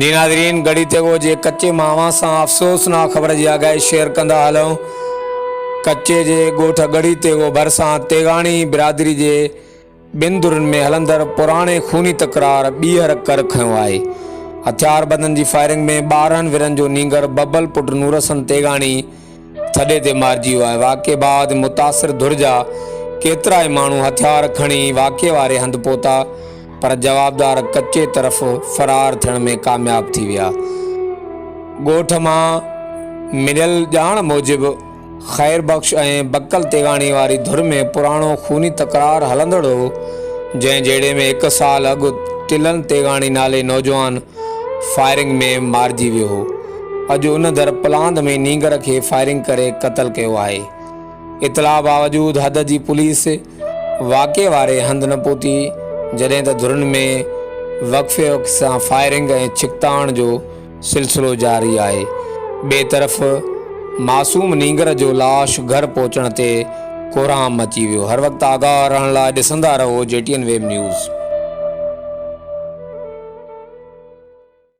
جي ناظرين گڙي تيغو جي ڪچي مان اوهان سان افسوسناڪ خبر جي آگاهي شيئر ڪندا هلون ڪچي جي ڳوٺ ڳڙهي تيغو ڀرسان تيغاڻي برادري جي ٻن ڌرين ۾ هلندڙ پراڻي خوني تڪرار ٻيهر ڪر کنيو آهي هٿياربندن جي فائرنگ ۾ 12 ورهين جو نينگر ببل پٽ نورحسن تيغاڻي ٿڏي تي مارجي ويو آهي واقعي بعد متاثر ڌر جا ڪيترائي ماڻهو هٿيار کڻي واقعي واري هنڌ پهتا پر جوابدار ڪچي طرف فرار ٿيڻ ۾ ڪامياب ٿي ويا ڳوٺ مان مليل ڄاڻ موجب خير بخش ۽ بڪل تيغاڻي واري ڌر ۾ پراڻو خوني تڪرار هلندڙ هو جنهن جهيڙي ۾ هڪ سال اڳ ٽلن تيغاڻي نالي نوجوان فائرنگ ۾ مارجي ويو هو. اڄ ان ڌر پلاند ۾ نينگر کي فائرنگ ڪري قتل ڪيو آهي. اطلاع باوجود حد جي پوليس واقعي واري هنڌ نه پهتي جڏهن ته ڌرين ۾ وقفي وقفي سان فائرنگ ۽ ڇڪتاڻ جو سلسلو جاري آهي. ٻئي طرف معصوم نينگر جو لاش گهر پهچڻ تي ڪهرام مچي ويو. هر وقت آگاهه رهڻ لاء ڏسندا رهو G T N web news.